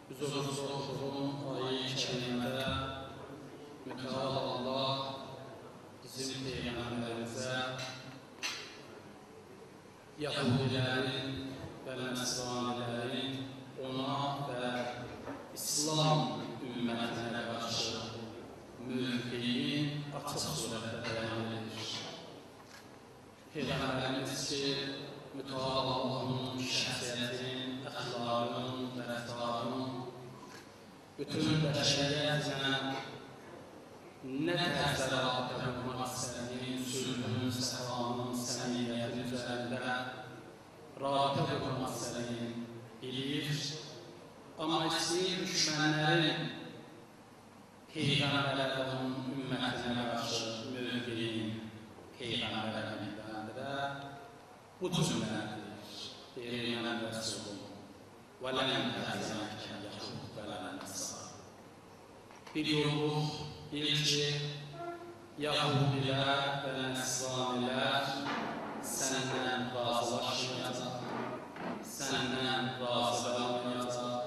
Huzurunuzda olduğum ayı kərimədə Mütəal Allah bizim Peyğəmbərimizə Yahudilərin və Nəsranilərin ona və İslam ümmətinə qarşı mövqeyini açıq surətdə bəyan edir. Peyğəmbərimiz ki, Mütəal Allahın şəxsiyyətinin, əxlaqının, rəftarının bütün bəşəriyyətlə nə tərzdə rabitə qurmaq istədiyini, sülhün, səfanın, səmimiyyətin üzərində rabitə qurmaq istədiyini bilir. Amma istəyir düşmənlərin Peyğəmbərə və onun ümmətinə qarşı mövqeyini Peyğəmbərə bildirəndirə bu cümlədir. Deyir, mən Rəsulum və lən tərzənəkə yəhud və lən nəsar. Bir yox, bil ki, Yahudilər və Nəsranilər səndən razılaşmayacaq, səndən razı qalmayacaq,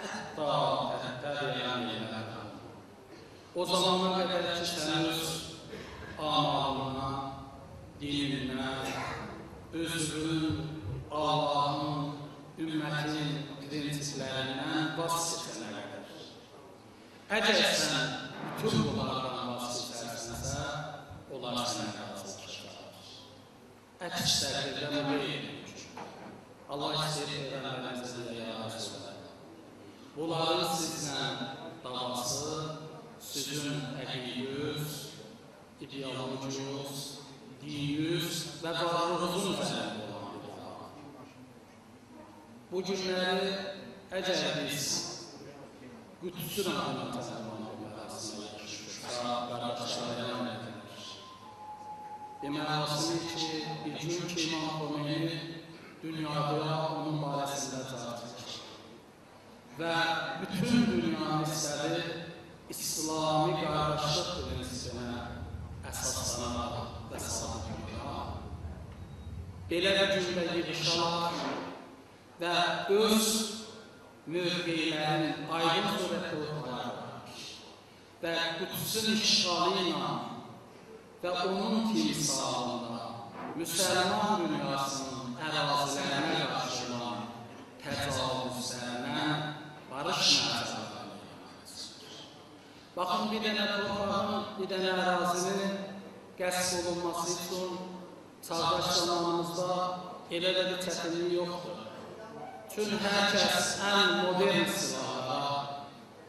hətta təttəbiyə millətəhum. O zamana qədər ki, sən öz amalına, dinindən, özünün, Allahın, ümmətin prinsiplərindən vaz keçənə qədər. Əgər sən bütün bunlardan vaz keçərsənsə, onlar sənə razılaşacaqlar. Əks təqdirdə bu deyil. Allah istəyir Peyğəmbərimizə deyə ya Rəsulullah. Bunların sizlə davası, sizin əqidəniz, ideolojiniz, dininiz və varlığınızın üzərində olan bir dava. Bu günləri əgər biz Qüdsün adına təsəlman mərasimi yığışdırsa, qardaşlar bəyan edilir. Mərasimi ki, bir gün ki, İmam Xomeyni dünyada onun barəsində car çəkir və bütün dünyanı istədi İslami qardaşlıq prinsipinə əsaslanaraq və sadiq olaraq. Belə bir gündə yığışaraq və öz mövqeylərini aydın surətdə ortaya qoyar və Qüdsün işğalı ilə və onun timsalında müsəlman dünyasının ərazilərinə qarşı olan təcavüzlərindən barışmayacaqlarını. Baxın, bir dənə torpağın, bir dənə ərazinin qəsb olunması üçün çağdaş zamanımızda elə də bir çətinlik yoxdur. Çünki hər kəs ən modern silahlara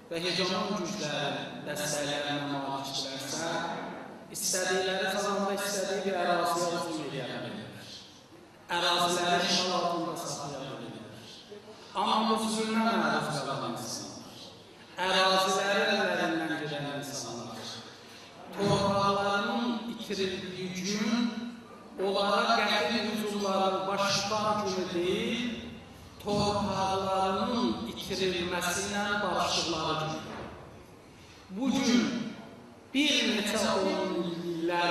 və hegemon güclərin dəstəklərinə malikdirlərsə, istədikləri zamanda istədiyi bir əraziyə hücum edə bilir. Əraziləri işğal altında saxlaya bilir. Amma bu zülmə məruz qalan insanlar, əraziləri əllərindən gedən insanlar, torpaqlarının itirildiyi gün onlara qətil hücumların başdan günü deyil, torpaqlarının itirilməsi ilə barışdıqları gündür. Bu gün bir neçə on illərlə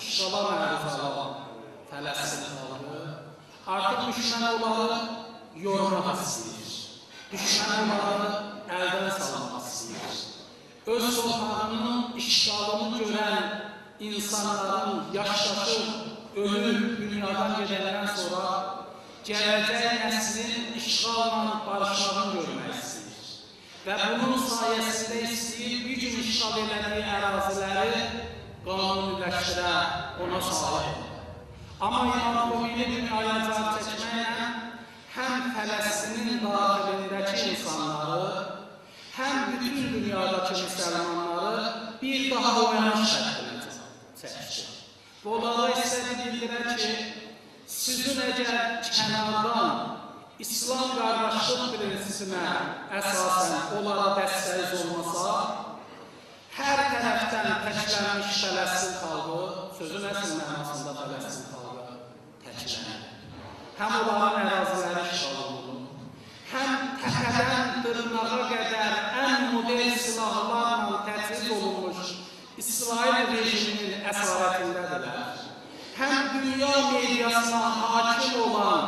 işğala məruz qalan Fələstin xalqı artıq düşmən onları yormaq istəyir. Düşmən onları əldən salmaq istəyir. Öz torpağının işğalını görən insanların yaşdaşı ölüb dünyadan gedəndən sonra gələcək nəslin işğalla barışmağını görmək istəyir. Və bunun sayəsində istəyir bir gün işğal elədiyi əraziləri qanuniləşdirə, ona sahib olur. Amma İmam Xomeyni dünyaya car çəkməklə həm Fələstinin daxilindəki insanları, həm bütün dünyadakı müsəlmanları bir daha oyanış xəttinə çəkdi. Və onlara istədi bildirə ki, sizin əgər kənardan İslam qardaşlıq prinsipinə əsasən onlara dəstəyiz olmasa, hər tərəfdən təklənmiş Fələstin xalqı, sözün əsl mənasında Fələstin xalqı təklənir. Həm onların əraziləri işğal olunur, həm təpədən dırnağa qədər ən modern silahlarla təchiz olunmuş İsrail rejiminin əsarətindədirlər. Həm dünya mediasına hakim olan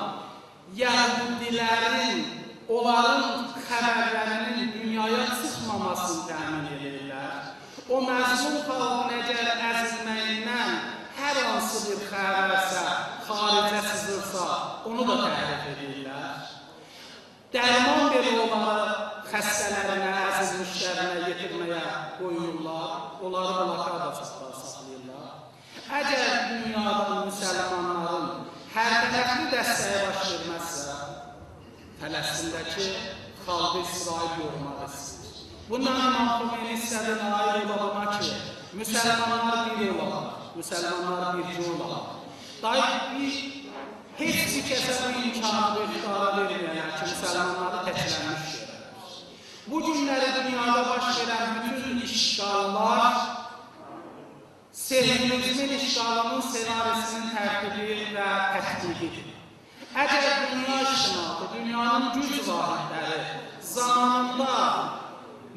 Yahudilərin onlara onların xəbərlərinin dünyaya çıxmamasını təmin edirlər. O məzlum xalqın əgər əzilməyindən hər hansı bir xəbərsə, xaricə sızırsa, onu da təhrif edirlər. Dərman belə onları xəstələrinə, əzilmişlərinə yetirməyə qoyurlar, onları blokada saxlayırlar. Əgər dünyada müsəlmanların hər tərəfli dəstəyə baş verməzsə, Fələstindəki xalqı İsrail yormaq istəyir. Bundan İmam Xümeyni istədi nail olana ki, müsəlmanlar bir olar, müsəlmanlar bircə olar. Dahi heç bir kəsə bu imkanı, bu ixtiyara verməyər ki, müsəlmanları təklənmiş görər. Bu günləri dünyada baş verən bütün işğallar Sehunizmin işğalının senarisinin tərtibi və tətbiqidir. Əgər dünya ictimaatı, dünyanın güc vahidləri zamanında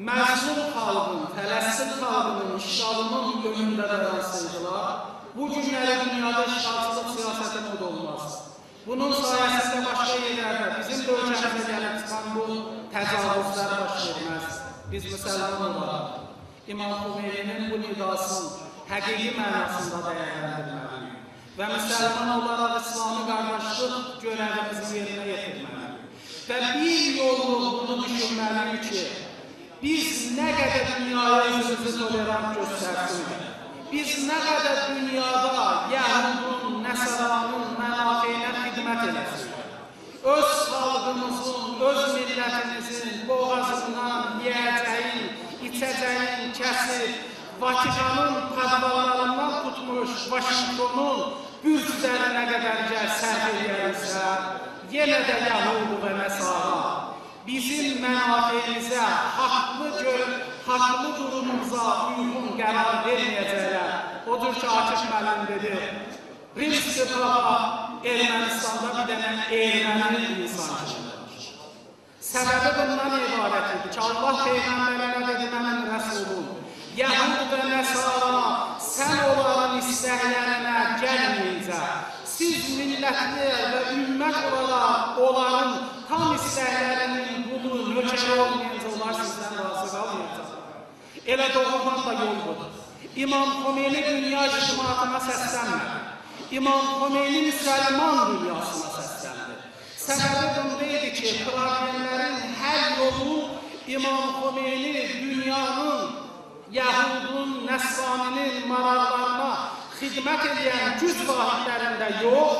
məzlum xalqın, Fələstin xalqının işğalının önündə dayansaydılar, bu günləri dünyada işğalçılıq siyasəti mod olmaz. Bunun sayəsində başqa yerlərdə bizim də ölkəmizə gəlib çıxan bu təcavüzlər baş verməz. Biz müsəlman olaraq İmam Xümeyninin bu nidasını həqiqi mənasında dəyərləndirməliyik və müsəlman olaraq İslami qardaşlıq görevimizi yerinə yetirməliyik. Və bir yolluq bunu düşünməliyik ki, biz nə qədər dünyaya özümüzü tolerant göstərsək, biz nə qədər dünyada Yəhudun, Nəsaranın mənafeyinə xidmət eləsək, öz xalqımızın, öz millətimizin boğazından yiyəcəyin, içəcəyin kəsib, Vatikanın padvalarından tutmuş Vaşinqtonun bürclərinə qədər gəl sərf eləyərsə, yenə də Yəhudu və Nəsara bizim mənafeyimizə, haqlı durumumuza uyğun qərar verməyəcəklər. Odur ki, Akif müəllim dedi, Rimski Papa Ermənistanda bir dənə erməni insan kimi. Səbəbi bundan ibarət idi ki, Allah Peyğəmbərinə dedi, mənim Rəsulum, Yəhud və Nəsara, sən onların istəklərinə gəlməyincə, siz millətli və ümmət olaraq onların tam istəklərinin qulu, nökəri olmayınca onlar sizdən razı qalmayacaq. Elə doğrudan da yol budur. İmam Xümeyni dünya ictimaatına səslənmədi. İmam Xümeyni müsəlman dünyasına səsləndi. Səbəbi bunda idi ki, problemlərin həll yolu İmam Xümeyni dünyanın, Yəhudun, Nəsraninin maraqlarına xidmət edən güc vahidlərində yox,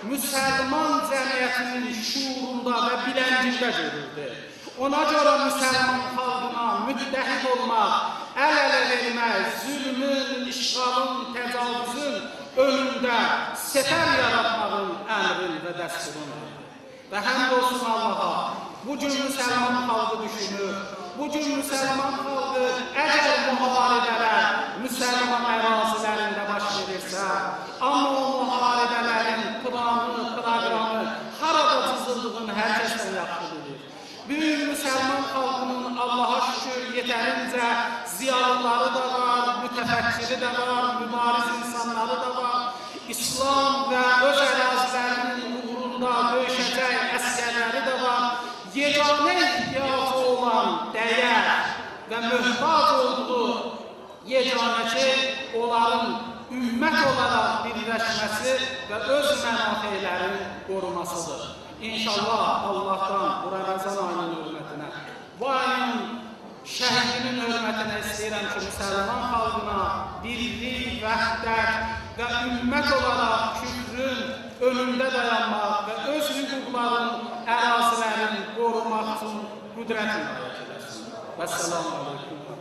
müsəlman cəmiyyətinin şuurunda və biləncində görürdü. Ona görə müsəlman xalqına müttəhid olmaq, əl-ələ vermək, zülmün, işğalın, təcavüzün önündə səfər yaratmağın əmrin və dəsturun verdi. Və həmd olsun Allaha, bugün müsəlman xalqı düşünür, bugün müsəlman xalqı əgər müharibələr müsəlman ərazilərində baş verirsə, amma o müharibələrin planı, proqramı harada cızıldığını hər kəsdən yaxşı bilir. Böyük müsəlman xalqının Allaha şükür yetərincə ziyalıları da var, mütəfəkkiri də var, mübariz insanları da var. İslam və öz ərazilərinin uğrunda döyüşəcək əsgərləri də var. Yeganə ehtiyacı olan dəyər və möhtac olduğu yeganə ki, onların ümmət olaraq birləşməsi və öz mənafeylərini qorumasıdır. İnşallah Allahdan bu Ramazan ayının hörmətinə, bu ayın şəhidinin hörmətinə istəyirəm ki, müsəlman xalqına birlik, vəhdət və ümmət olaraq küfrün önündə dayanmaq və öz hüquqların, ərazilərini qorumaq üçün qüdrət inayət eləsin. Vəssalamu aleykum.